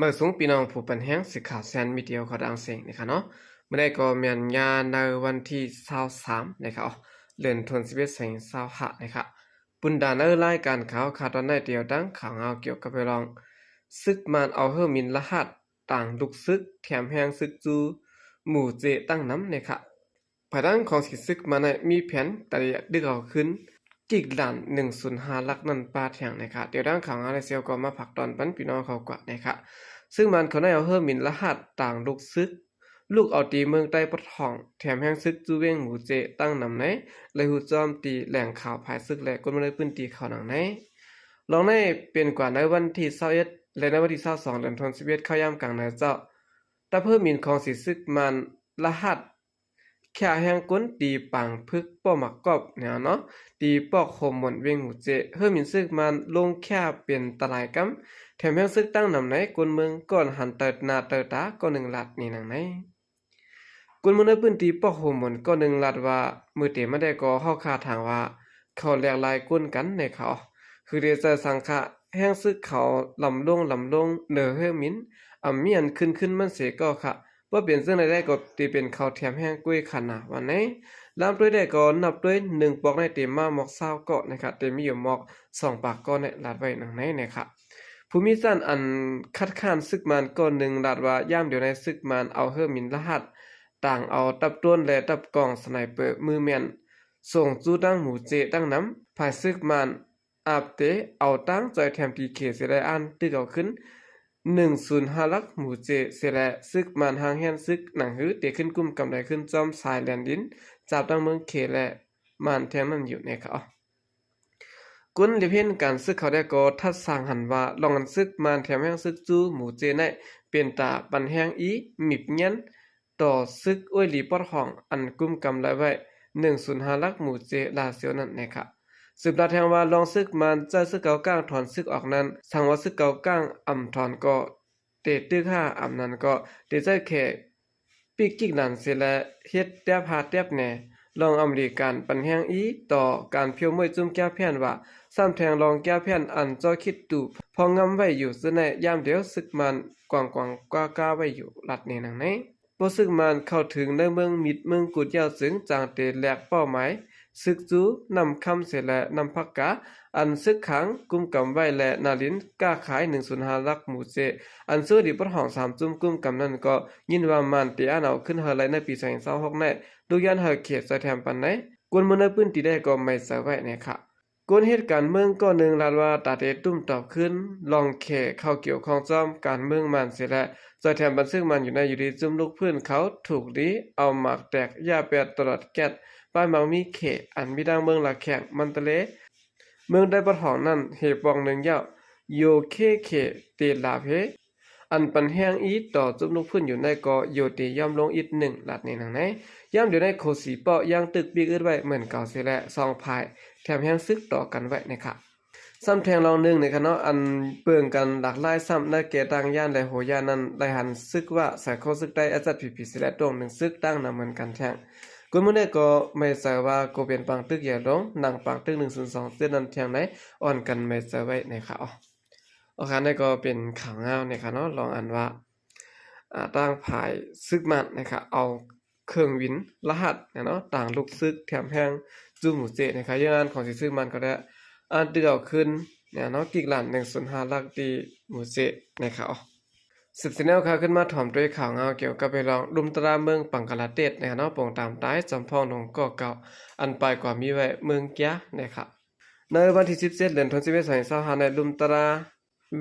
ມາສູງພີ່ນ້ອງຜູ້ປັນແຮງ ສື່ຂ່າວແຊນມີເດຍຂອງຕ່າງເສງນະຄະເນາະ. ມື້ໃດກໍແມ່ນຍາມໃນວັນທີຊາວສາມນະຄະ ເດືອນທວນສິບເອັດ ສອງພັນຊາວຫ້ານະຄະ. ປຸນດານເອີ ລາຍການຂ່າວ ຄາດຕອນໃນດຽວດັງ ຂ່າວງາວກ່ຽວກັບເລື່ອງ ສຶກມານເອົາເຮີມິນລະຫັດ ຕາງລຸກຊຶກ ແຖມແຮງຊຶກຈູ່ໝູ່ເຈຕັ້ງນຳນະຄະ. ພາຍຫຼັງຂອງສີຊຶກມານນັ້ນ ມີແຜນຕະເລະດຶກເອົາຄືນ ກິກລານ ໜຶ່ງສູນຫ້າຫຼັກນັ້ນປາແທງນະຄະ. ດຽວດັ່ງຂ່າວງານແລະສ່ຽວກໍມາຝາກຕອນປັນພີ່ນ້ອງເຂົາກວ່ານະຄະ. ຊຶກມານເຂົາໄດ້ເອົາເຮີມິນລະຫັດ ຕາງລຸກຊຶກ ລຸກເອົາຕີເມືອງໃຕ້ປະທ້ອງ ແຖມແຮງຊຶກຈູ່ເວັງໝູ່ເຈຕັ້ງນຳໃນ ໄດ້ຮູ້ຈ້ອມຕີແຫຼ່ງຂ່າວຝ່າຍຊຶກ ແລະ ຄົນເມືອງໃນພື້ນທີ່ເຂົານຳໃນ. ລອງໃນເປັນກວ່າໃນວັນທີຊາວເອັດ ແລະ ໃນວັນທີຊາວສອງ ເດືອນທວນສິບເອັດ ເຂົ້າຍາມກາງນານເຈົ້າ ດັບເຮີມິນຂອງສີຊຶກມານລະຫັດ ແຂ້ແຮງກົ້ນ ຕີປາງພຶກ ປໍໝາກກອບແນວເນາະ ຕີປອກໂຮມໝົນເວັງໝູ່ເຈ. ເຮີມິນຊຶກມານລົງແຂ້ເປັນຕະຫຼາຍກຳ ແຖມແຮງຊຶກຕັ້ງນຳໃນ ຄົນເມືອງກ່ອນຫັນເຕີໜ້າເຕີຕາ ກໍໜຶ່ງລາດນີ້ນຳໃນ. ຄົນເມືອງໃນພື້ນທີ່ປອກໂຮມໝົນກໍໜຶ່ງລາດວ່າ ມື້ເຕມາແດ່ກໍເຮົາຄາດຖາງວ່າ ເຂົາແຫຼກຫຼາຍກົ້ນກັນແນ່ເຂົາ ຄືເດໃຈສັງຂະແຮງຊຶກເຂົາລຳລົງລຳລົງ ເໜີເຮີມິນ ອຳມີອັນຂຶ້ນຂຶ້ນມັນເສກໍຂະ ບໍ່ເປັນຈັ່ງໃດໄດ້ກໍເຕເປັນເຂົາແຖມແຮງກ້ວຍຂະໜາວວ່າໃນ. ລາມດ້ວຍໄດ້ກໍນັບດ້ວຍໜຶ່ງປອກໃນເຕມາໝອກຊາວກໍນະຄະ ເຕມີຢູ່ໝອກສອງປາກກໍໃນລາດໄວ້ນຳໃນນະຄະ. ຜູ້ມີຊັ້ນອັນຄັດຄ້ານຊຶກມານກໍໜຶ່ງລາດວ່າ ຍາມດຽວໃນຊຶກມານເອົາເຮີມິນລະຫັດ ຕາງເອົາດັບໂດຣນ ແລະ ດັບກ້ອງສະໄນເປີມືແມ່ນ ສົ່ງຈູ່ຕັ້ງໝູ່ເຈຕັ້ງນຳ ຝ່າຍຊຶກມານ ອາບເຕເອົາຕັ້ງຈອຍແຖມຕີເຂເສແລະ ອັນຕຶກເອົາຂຶ້ນ ໜຶ່ງສູນຫ້າຫຼັກໝູ່ເຈເສແລະ ຊຶກມານຮ່າງແຮນຊຶກໜັງຮື ເຕຂຶ້ນກຸ້ມກຳໄດ້ຂຶ້ນຈອມສາຍແດນດິນ ຈາບຕັ້ງເມືອງເຂແລະ ມານແທງນັ້ນຢູ່ແນ່ເຂົາ. ຄົນລຽບເຫັນການຊຶກເຂົາແດ່ກໍທັດສາງຫັນວ່າ ລອງອັນຊຶກມານແຖມແຮງຊຶກຈູ່ໝູ່ເຈໃນ ເປັນຕາປັນແຮງອີ່ມິບງຽນ ຕໍ່ຊຶກໂອ້ຍຫຼີປອດຫ້ອງ ອັນກຸ້ມກຳໄດ້ໄວ້ ໜຶ່ງສູນຫ້າຫຼັກໝູ່ເຈລາວສຽວນັ້ນແນ່ຂະ. ສືບລາດແທງວ່າ ລອງຊຶກມານໃຈຊຶກເກົາກ້າງຖອນຊຶກອອກນັ້ນ ສັງວ່າຊຶກເກົາກ້າງອຳຖອນກໍເຕຕຶກຫາອຳນັ້ນກໍເຕໃຈແຂປີກກິກນັ້ນເສແລະ ເຮັດແຕບຫາແຕບແນ່ ລອງອຳເມລິກັນປັນແຮງອີ່ຕໍ່ການພຽວມ້ວຍຈຸ້ມແກ້ວແຜ່ນວ່າ ຊ້ຳແທງລອງແກ້ວແຜ່ນອັນເຈາະຂີດຕູພອງງຳໄວ້ຢູ່ຊື່ໃນ ຍາມດຽວຊຶກມານກວາງໆກ້າໆໄວ້ຢູ່ ລາດແນ່ນຳໃນ. ພໍຊຶກມານເຂົ້າເຖິງໃນເມືອງມິດເມືອງກຸດແລ້ວ ຈຶ່ງຈາງເຕແຫຼກເປົ້າໝາຍຊຶກຈູ່ນ້ຳຄຳເສແລະ ນ້ຳຜັກກາ ອັນຊຶກຂາງກຸ້ມກຳໄວ້ ແລະ ນາລິນຄ້າຂາຍ ໜຶ່ງສູນຫ້າຫຼັກໝູ່ເຈ ອັນຊຶກດີປອດຫ້ອງສາມຈຸ້ມກຸ້ມກຳນັ້ນກໍຍິນວ່າ ມານເຕອານເອົາຂຶ້ນເຮົາໄລໃນປີສອງພັນຊາວຫົກໃນ ລູກຢ້ານເຮົາເຂດຊ່ອຍແຖມປັນໃນ ຄົນເມືອງໃນພື້ນທີ່ໄດ້ກໍໄໝ້ໃຈໄວ້ແນ່ຂະ. ຄົນເຮັດການເມືອງກໍໜຶ່ງລາດວ່າ ຕາເຕຕຸ້ມຕອບຂຶ້ນ ລອງແຂເຂົ້າກ່ຽວຂ້ອງຈອມການເມືອງມານເສແລະ ຈອຍແຖມປັນຊຶກມານຢູ່ໃນ ຢູ່ດີຈຸ້ມລູກພື້ນເຂົາຖືກດີ ເອົາໝາກແຕກ ຢາແປດ ຕະຫຼອດແກັດ ປ້າຍໝາກມີເຂ ອັນມີດັ່ງເມືອງລະແຂ້ງ ມັນຕະເລ ເມືອງໄດ້ປະທ້ອງນັ້ນເຮປອງໜຶ່ງຍາວ ໂຍເຄເຂເຕລາເພ ອັນປັນແຮງອີ່ຕໍ່ຈຸ້ມລູກພື້ນຢູ່ໃນກໍໂຍເຕຍອມລົງອີກໜຶ່ງ ລາດແນ່ນຳໃນ. ຍາມດຽວໃນໂຄສີເປາະຍັງຕຶກປີກອຶດໄວ້ເໝືອນເກົ່າເສແລະ ສອງຝ່າຍແຖມແຮງຊຶກຕໍ່ກັນໄວ້ນະຄະ. ຊ້ຳແທງລອງໜຶ່ງນະຄະເນາະ ອັນເບິ່ງກັນຫຼາກຫຼາຍຊ້ຳໃນແກ່ຕ່າງຢ້ານ ແລະ ໂຫຢ້ານນັ້ນ ໄດ້ຫັນຊຶກວ່າ ສາຍໂຄຊຶກໃຕ້ ແອສແອສພີພີ ເສແລະ ໂຕ້ງໜຶ່ງຊຶກຕັ້ງນຳເໝືອນກັນແທງ. ຄົນເມືອງໃນກໍໄໝ້ໃຈວ່າ ໂກເປັນປາງຕຶກໃຫຍ່ລົງ ໜັງປາງຕຶກ ໜຶ່ງສູນສອງເຈັດນັ້ນແທງໃນ ອ່ອນກັນໄໝ້ໃຈໄວ້ນະຄະ. ໂອເຄ ອັນນີ້ກໍເປັນຂ່າວງາວນະຄະເນາະ ລອງອັນວ່າ ອາ ທາງຝ່າຍຊຶກມານນະຄະ ເອົາເຄື່ອງບິນລະຫັດນະເນາະ ຕາງລຸກຊຶກ ແຖມແຮງຈູ່ໝູ່ເຈນະຄະ. ຢ່າງອັນຂອງສີຊຶກມານກໍໄດ້ ອັນຕຶກເອົາຄືນນະເນາະ ກິກລານ ໜຶ່ງສູນຫ້າຫຼັກຕີໝູ່ເຈນະຄະ. ສືບສຽນແນວຂ່າວຂຶ້ນມາ ຖອມດ້ວຍຂ່າວງາວກ່ຽວກັບເລື່ອງລຸ່ມຕະລາເມືອງບັງກະລາເທດນະຄະເນາະ ປົງຕາມຕາຍ ຈອມພອງຫຼວງກໍເກົ່າ ອັນປາຍກວ່າມີໄວ້ເມືອງກຽນະຄະ. ໃນວັນທີສິບເຈັດ ເດືອນທວນສິບເອັດ ສອງພັນຊາວຫ້າ ໃນລຸ່ມຕະລາ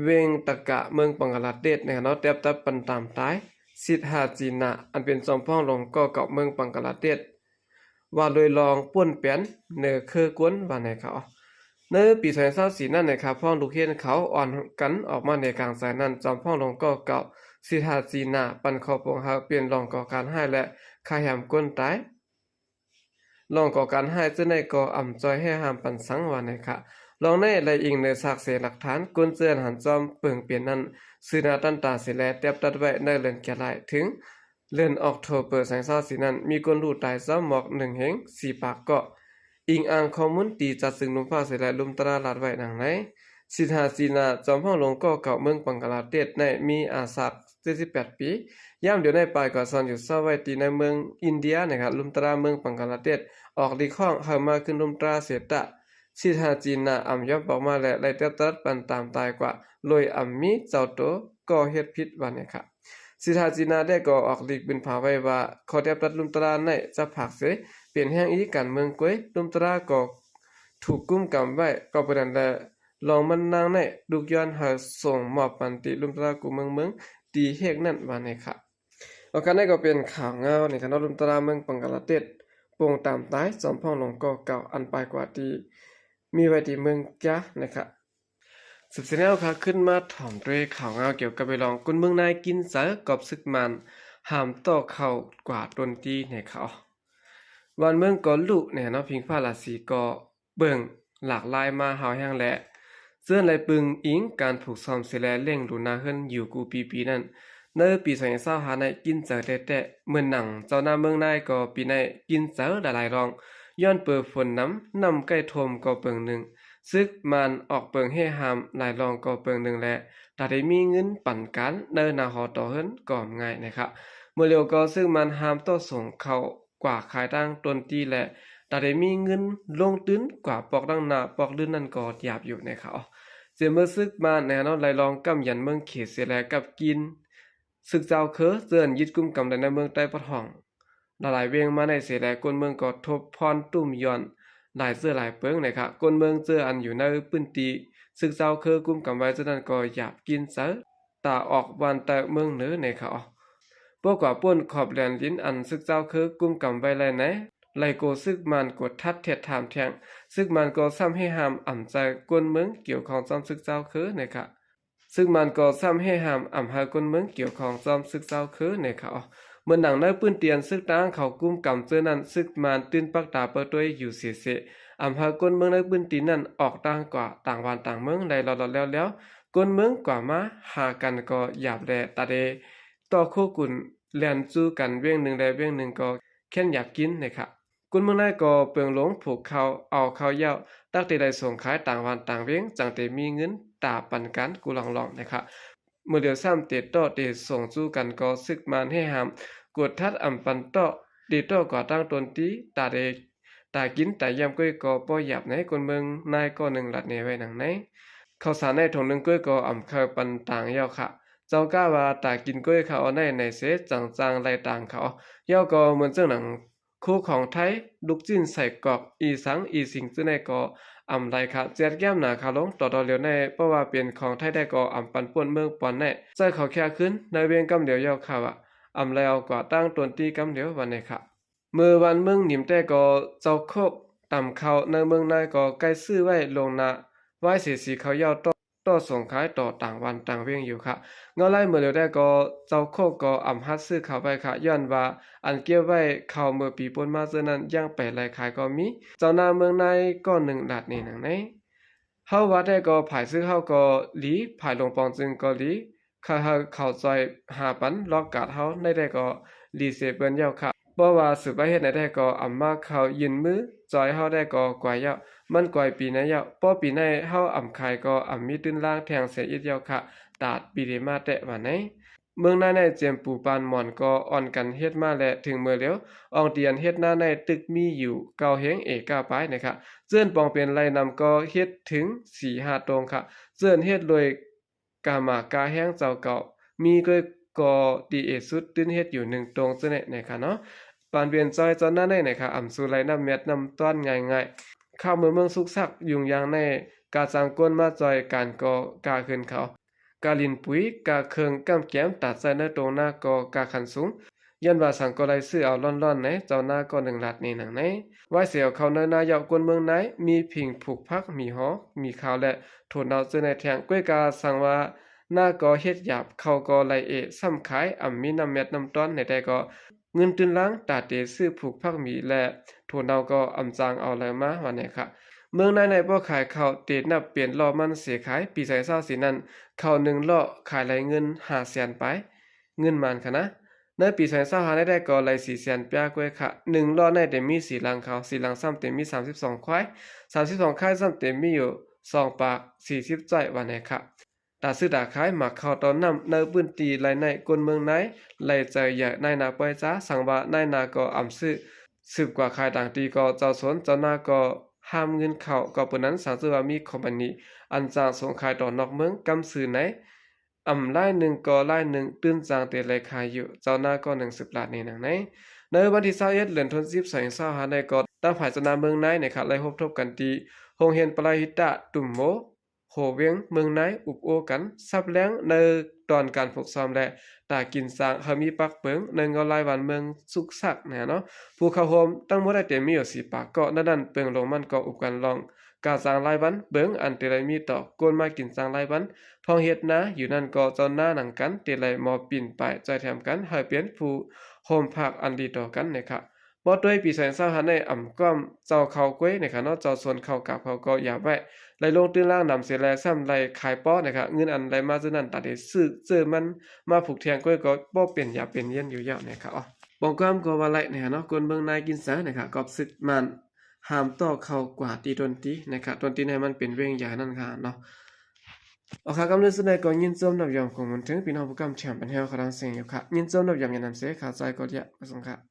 ເວັງຕະກະ ເມືອງບັງກະລາເທດນະຄະເນາະ ໄດ້ຮັບຕາຍ ສິດຫາຈີນາ ອັນເປັນຈອມພອງຫຼວງກໍເກົ່າເມືອງບັງກະລາເທດ ວ່າໂດຍລອງປ່ວນແປນເໜີເຄີກົນວ່າໃນເຂົາ. ໃນປີສອງພັນຊາວສີ່ນັ້ນນະຄະ ພ້ອມລູກເຮນເຂົາອ່ອນກັນອອກມາໃນກາງໃຈນັ້ນ ຈອມພອງຫຼວງກໍເກົ່າ ສິດຫາຈີນາ ປັນຂໍປອງຮັກ ເປັນລອງກໍ່ການຮ້າຍ ແລະ ຂ້າແຮມຄົນຕາຍ ລອງກໍ່ການຮ້າຍເຊັ່ນໃດກໍອຳຈ່ອຍແຮ່ຫ້າມປັນສັງວ່າໃນຂະ. ລອງໃນໄລ່ອີງໃນສາກເສຫຼັກຖານ ຄົນເຈື່ອນຫັນຈອມເປິງເປັນນັ້ນ ຊື່ໜ້າຕັນຕາເສແລ ແຕບຕັດໄວ້ໃນເລື່ອນແກ່ລາຍ ເຖິງເດືອນອອກໂທເບີ ສອງພັນຊາວສີ່ນັ້ນ ມີຄົນຮູ້ຕາຍຈອມໝອກໜຶ່ງເຮງສີ່ປາກເກາະ ອີງອ້າງຂໍ້ມູນທີ່ຈາກຊຶກລຸ່ມຟ້າເສແລ ລຸ່ມຕະລາລາດໄວ້ດັ່ງໃນ. ສິດທາ ຈີນາ ຈອມຫ້ອງຫຼວງ ກ ເກົ່າ ເມືອງບັງກະລາເທດ ໃນມີອາຍຸ ເຈັດສິບແປດປີ. ຍາມດຽວໃນ ປາຍກວ່າຊ່ອນຢູ່ເຊົາໄວ້ທີ່ໃນເມືອງອິນເດຍ ນະຄະ ລຸມຕະລາ ເມືອງບັງກະລາເທດ ອອກລີກຮ້ອງໃຫ້ມາຄືນລຸມຕະລາເສຍຕະ ສິດທາ ຈີນາ ອຳຍອມປອກມາ ແລະ ໄລ່ແຕບຕະລັດປັນຕາມຕາຍກວ່າ ໂດຍອຳມີເຈົ້າໂຕກໍ່ເຮັດຜິດວ່ານີ້ຄະ. ສິດທາ ຈີນາ ແດ່ກໍອອກລີກບືນຜາໄວ້ວ່າ ຂໍແຕບຕະລັດລຸມຕະລາໃນຈະພາກເສ ເປັນແຮງອີການເມືອງກວຍ ລຸມຕະລາກໍຖືກກຸມກຳໄວ້ ກໍເປັນນັ້ນແລະ ລອງມັນນາງໃນດຸກຍ້ອນໃຫ້ສົ່ງມອບມັນຕິລຸມຕະລາກູເມືອງເມືອງ ທີ່ເຮກນັ້ນວ່ານີ້ຄະ. ໂອເຄ ນັ້ນກໍເປັນຂ່າວງາວນີ້ຄະເນາະ ລຸມຕະລາເມືອງບັງກະລາເທດ ໂປ່ງຕາມຕາຍ ຈອມພອງຫຼວງກໍເກົ່າ ອັນປາຍກວ່າທີ່ມີໄວ້ທີ່ເມືອງການະຄະ. ສືບສຽນແລ້ວຄະ ຂຶ້ນມາຖອມດ້ວຍຂ່າວງາວກ່ຽວກັບເລື່ອງຄົນເມືອງນາຍກິນເຈີກອບຊຶກມານ ຫ້າມຕໍ່ເຂົ້າກວ່າຕົນຕີແນ່ຄະ. ບ້ານເມືອງກໍລຸແນ່ເນາະ ພິງຟ້າລາສີກໍ ເບິ່ງຫຼາກຫຼາຍມາຮາວແຮງແລະ ເຊິ່ງໄດ້ປຶງອີງການຜູກສ້ອມເສຍແລະລ້ຽງດູນາເຮືອນຢູ່ກູປີປີນັ້ນ ໃນປີສອງພັນຊາວຫ້າໃນກິນເຈີແທ້ໆ ເໝືອນໜັງເຈົ້ານາເມືອງນາຍກໍປີໃນກິນເຈີຫຼາຍໆລອງ ຍ້ອນເປີຝົນນຳ ນ້ຳໃກ້ຖ້ວມກໍເປີງໜຶ່ງ ຊຶກມານອອກເປີງເຮຫ້າມຫຼາຍລອງກໍເປີງໜຶ່ງແລະ ຖ້າໄດ້ມີເງິນປັນການໃນໜ້າຫໍຕໍ່ເຮືອນກໍງ່າຍນະຄະ. ເມື່ອຫຼຽວກໍຊຶກມານຫ້າມຕໍ່ສົ່ງເຂົ້າ ກວ່າຂາຍຕັ້ງຕົ້ນຕີແລະ ຖ້າໄດ້ມີເງິນລົງທຶນກວ່າປອກດັ່ງໜ້າປອກລື່ນນັ້ນກໍຢາບຢູ່ແນ່ຄະ. ເສຍເມື່ອຊຶກມານແນ່ນອນໄລ່ລອງກຳຢັນເມືອງເຂດເສຍແລະກັບກິນ ຊຶກເຈົ້າເຄີເຈີນຍຶດກຸມກຳໄດ້ໃນເມືອງໃຕ້ປະທ້ອງ ຫຼາຍໆເວງມາໃນເສຍແລະ ຄົນເມືອງກໍທົບພອນຕຸ້ມຍ້ອນຫຼາຍເຊື້ອຫຼາຍເປິງແນ່ຄະ. ຄົນເມືອງເຈີອັນຢູ່ໃນພື້ນທີ່ ຊຶກເຈົ້າເຄີກຸມກຳໄວ້ເທື່ອນັ້ນກໍຢາບກິນເຈີ ຕາອອກບ້ານໃຕ້ເມືອງເໜີແນ່ຄະ. ພວກກວ່າປົ້ນຂອບແດນດິນອັນຊຶກເຈົ້າເຄີກຸມກຳໄວ້ໄລ່ໃນ ໄລ່ໂກຊຶກມານກວດທັດແທດຖາມແທງ ຊຶກມານກໍຊ້ຳເຮຫ້າມອຳໃຈຄົນເມືອງກ່ຽວຂ້ອງຈອມຊຶກເຈົ້າເຄີແນ່ຄະ. ຊຶກມານກໍຊ້ຳເຮຫ້າມອຳໃຫ້ຄົນເມືອງກ່ຽວຂ້ອງຈອມຊຶກເຈົ້າເຄີແນ່ຄະ. ເໝືອນໜັງໃນພື້ນທີ່ອັນຊຶກຕ່າງເຂົ້າກຸມກຳເຈີນັ້ນ ຊຶກມານຕື່ນປາກຕາເປີດຕົວຢູ່ເສເສ ອຳໃຫ້ຄົນເມືອງໃນພື້ນທີ່ນັ້ນອອກຕ່າງກວ່າຕ່າງບ້ານຕ່າງເມືອງໄດ້ລອດໆແລ້ວໆ ຄົນເມືອງກວ່າມາຫາກັນກໍຢາບແລະ ຕາເດ ຕໍ່ໂຄກຸນແລ່ນຈູກັນເວງໜຶ່ງແລະເວງໜຶ່ງກໍແຄ້ນຢາກກິນແນ່ຄະ. ຄົນເມືອງໃນກໍເປິງລົງຜູກເຂົ້າ ເອົາເຂົ້າຢາວ ຕັກເຕໄດ້ສົ່ງຂາຍຕ່າງບ້ານຕ່າງເວງ ຈັ່ງເຕມີເງິນຕາປັນກັນກູລອງໆແນ່ຄະ. ເມື່ອຫຼຽວຊ້ຳເຕຕໍ່ເຕສົ່ງຈູກັນກໍຊຶກມານເຮຫ້າມ ກວດທັດອຳປັນຕໍ່ ເຕຕໍ່ກວ່າຕັ້ງຕົນຕີ ຕາເດ ຕາກິນຕາຢ້ຽມກ້ວຍກໍບໍ່ຢາບໃນ ຄົນເມືອງນາຍກໍໜຶ່ງລັດແນ່ໄວ້ໜັງໃນ. ເຂົ້າສານໃນຖົງໜຶ່ງກ້ວຍກໍອຳເຂົ້າປັນຕ່າງຢາວຄະ. ເຈົ້າກ້າວ່າຕາກິນກ້ວຍຄະເອົາໃນໃນເສ ຈັ່ງຈ້າງໄລ່ຕ່າງເຂົາ. ຢາວກໍເໝືອນເຊິ່ງໜັງ ໂຄຂອງໄທ ລູກຊີ້ນໄສ້ກອກ ອີສັງ ອີສິງ ຈື່ໃນກໍອຳໄລ່ຄະ ແຈດແກ້ມໜາຄາລົງ ຕໍ່ຕໍ່ຫຼຽວໃນ ເພາະວ່າເປັນຂອງໄທໄດ້ກໍອຳປັນປົ້ນເມືອງປອນໃນ ໃສ່ເຂົາແຄຄືນໃນເວງກຳຫຼຽວຢາວຄະວ່າ ອຳໄລ່ເອົາກວ່າຕັ້ງຕົນຕີກຳຫຼຽວວ່າໃນຄະ. ເມື່ອວານເມືອງໜິມແຕ່ກໍເຈົ້າໂຄກຕຳເຂົ້າໃນເມືອງນາຍກໍໃກ້ຊື້ໄວ້ລ່ວງໜ້າ ໄວ້ເສສີເຂົາຢາວຕໍ່ ຕໍ່ສົ່ງຂາຍຕໍ່ຕ່າງບ້ານຕ່າງເວງຢູ່ຄະ. ເງົາໄລ່ເມື່ອຫຼຽວແຕ່ກໍເຈົ້າໂຄກກໍອຳຫັດຊື້ເຂົ້າໄວ້ຄະ ຍ້ອນວ່າອັນເກັບໄວ້ເຂົ້າເມື່ອປີປົນມາເທື່ອນັ້ນ ຍັງໄປໄລ່ຂາຍກໍມີ. ເຈົ້ານາເມືອງນາຍກໍໜຶ່ງລາດນີ້ໜັງໃນ. ເຮົາວ່າແຕ່ກໍຜາຍຊຶກເຮົາກໍດີ ຜາຍຫຼວງປອງຈຶ່ງກໍດີ ຂ້າເຮົາເຂົ້າຊ່ອຍຫາປັນລອກກາດເຮົາໃນແຕ່ກໍດີເສເປີ້ນຢາວຄະ. ບໍ່ວ່າສືບໄປເຮັດໃນແຕ່ກໍອຳມາເຂົ້າຍື່ນມື ຈອຍເຮົາແຕ່ກໍກວາຍຢາວ ມັນກວາຍປີໃນຢາວ ພໍປີໃນເຮົາອຳຂາຍກໍອຳມີຕື້ນລ້າງແທງເສຍອີກຢາວຄະ ຕາດປີເດມາແຕ່ວ່າໃນ. ເມືອງນາໃນຈຽມປູປານໝອນກໍອ່ອນກັນເຮັດມາແລະ ເຖິງເມື່ອຫຼຽວ ອອງຕຽນເຮັດນາໃນຕຶກມີຢູ່ເກົ້າເຮງເອກາປາຍນະຄະ. ເຈີນປອງເປັນໄລ່ນຳກໍເຮັດເຖິງສີ່ຫ້າໂຕງຄະ. ເຈີນເຮັດໂດຍ ກາມາກາແຮງເຈົ້າເກົ່າ ມີກ້ວຍກໍດີເອສຸດ ຕື່ນເຮັດຢູ່ໜຶ່ງໂຕງເຈົ້າແນ່ນະຄະເນາະ. ປານເວນຈອຍເຈົ້າໜ້າໃນນະຄະ ອຳຊູໄລ່ນ້ຳແມັດນ້ຳຕ້ອນງ່າຍໆ. ຂ້າວເມືອເມືອງສຸກສັກ ຍຸງຢາງໃນ ກາຈ້າງກົ້ນມາຈອຍການກໍກາຂຶ້ນເຂົາ ກາລິນປຸຍ ກາເຄື່ອງກຳແກມ ຕາດໃສ່ໃນໂຕງນາກໍກາຂັ້ນສູງ. ຍ້ອນວ່າສັງກໍໄດ້ຊື້ເອົາລ້ອນໆໃນ ເຈົ້ານາກໍໜຶ່ງລາດນີ້ໜັງໃນ. ໄວ້ເສຍເຂົ້າໃນນາເຍົາະ ກົ້ນເມືອງນາຍ ມີຜິງຜູກຜັກ ມີຫໍ ມີຂາວ ແລະ ໂຖເນົ່າເຈີໃນແທງ. ກ້ວຍກາສັງວ່ານາກໍເຮັດຢາບ ເຂົ້າກໍໄລ່ເອ ຊ້ຳຂາຍ ອຳມີນ້ຳແມັດນ້ຳຕ້ອນໃນແຕ່ກໍ ເງິນຕື່ນລ້າງ ຕາເຕຊື້ຜູກຜັກໝີ ແລະ ໂຖເນົ່າກໍອຳຈ້າງເອົາໄລ່ມາວ່າແນ່ຄະ. ເມືອງນາຍໃນບໍ່ຂາຍເຂົ້າ ເຕນັບເປັນລໍ້ມັນເສຂາຍ. ປີສອງພັນຊາວສີ່ນັ້ນ ເຂົ້າໜຶ່ງລໍ້ຂາຍໄລ່ເງິນຫ້າແສນປາຍ ເງິນມານຄະນະ. ໃນປີສອງພັນຊາວຫ້າໃນແຕ່ກໍໄລ່ສີ່ແສນປາຍກ້ວຍຄະ. ໜຶ່ງລໍ້ໃນເຕັມມີສີ່ຫຼັງເຂົາ ສີ່ຫຼັງຊ້ຳເຕັມມີສາມສິບສອງຄວາຍ ສາມສິບສອງຄວາຍຊ້ຳເຕັມມີຢູ່ ສອງປາກສີ່ສິບຈ້ອຍວ່າແນ່ຄະ. ຕາຊື້ຕາຂາຍໝາກເຂົ້າເຕົ້ານ້ຳໃນພື້ນທີ່ໄລ່ໃນ ຄົນເມືອງນາຍໄລ່ໃຈໃຫຍ່ນາຍໜ້າປ່ອຍຈາ ສັງວ່ານາຍໜ້າກໍອຳຊື້ ສືບກວ່າຂາຍຕ່າງທີ່ກໍເຈົ້າສວນເຈົ້ານາກໍຫ້າມເງິນເຂົ້າ ກໍເປັນນັ້ນສັງຈື່ວ່າມີຄອມພານີອັນຈ້າງສົ່ງຂາຍຕໍ່ນອກເມືອງ ກຳຊື່ໃນ ອຳລາຍໜຶ່ງກໍລາຍໜຶ່ງຕື່ນຈັ່ງເຕໄລຂາຍຢູ່ ເຈົ້ານາກໍໜຶ່ງສືບລາດນີ້ໜັງໃນ. ໃນວັນທີຊາວເອັດ ເດືອນທັນວາ ສອງພັນຊາວຫ້າ ໃນກໍຕາມຝ່າຍເຈົ້ານາເມືອງນາຍນະຄະ ໄດ້ພົບທົບກັນທີ່ໂຮງຮຽນປະລາຫິຕະ ຕຸມໂມ ໂຮວຽງ ເມືອງນາຍ ອຸບໂອ້ກັນສັບແລງໃນຕອນການຝຶກຊ້ອມ ແລະ ຕາກິນຈ້າງໃຫ້ມີປັກເປິງໃນເງົາລາຍວັນເມືອງສຸກສັກນະເນາະ. ຜູ້ເຂົ້າຮ່ວມທັງໝົດໄດ້ເຕັມມີຢູ່ສີ່ປາກເກາະ ໃນນັ້ນເປິງລົງມັນກໍອຸບກັນລອງ ກາຈ້າງລາຍວັນເບິ່ງອັນເຕໄລມີຕໍ່ຄົນມາກິນຈ້າງລາຍວັນ ພ້ອງເຮັດນາຢູ່ນັ້ນກໍເຈົ້ານາໜັງກັນເຕໄລມໍປິ່ນປາຍຈ່ອຍແຖມກັນ ໃຫ້ເປັນຜູ້ໂຮມພາກອັນດີຕໍ່ກັນນະຄະ. ບໍ່ໂດຍປີສອງພັນຊາວຫ້າໃນອຳກ້ອມເຈົ້າເຂົ້າກ້ວຍນະຄະເນາະ ເຈົ້າສວນເຂົ້າກາບເຂົາກໍຢາມໄວ້ ໄລ່ລົງຕື່ນລ້າງນຳເສຍແລຊ້ຳໄລ່ຂາຍປໍນະຄະ ເງິນອັນໄດ້ມາຈາກນັ້ນຕາໄດ້ຊື້ເຈີມັນມາຜູກແທງກ້ວຍກໍບໍ່ເປັນຢາເປັນເຢັນຢູ່ແລ້ວນະຄະ. ເອົາ ບາງຄວາມກໍວ່າໄລ່ນະຄະເນາະ ຄົນເມືອງນາຍກິນເສີນະຄະ ກອບສຶກມານ ຫ້າມຕໍ່ເຂົ້າກວ່າຕີຕົນຕີນະຄະ ຕົນຕີໃຫ້ມັນເປັນເວງຢານັ້ນຄະເນາະ. ເອົາ ຄະ ກຳເນີດສຸດໃດກໍຍິນຊົມນັບຢອມຂອງມັນເຖິງພີ່ນ້ອງຜູ້ກຳແຖມບັນແຮວຂະດັງເສງຢູ່ຄະ ຍິນຊົມນັບຢອມຍານຳເສຂາໃຈກໍຢາກປະສົງຄະ.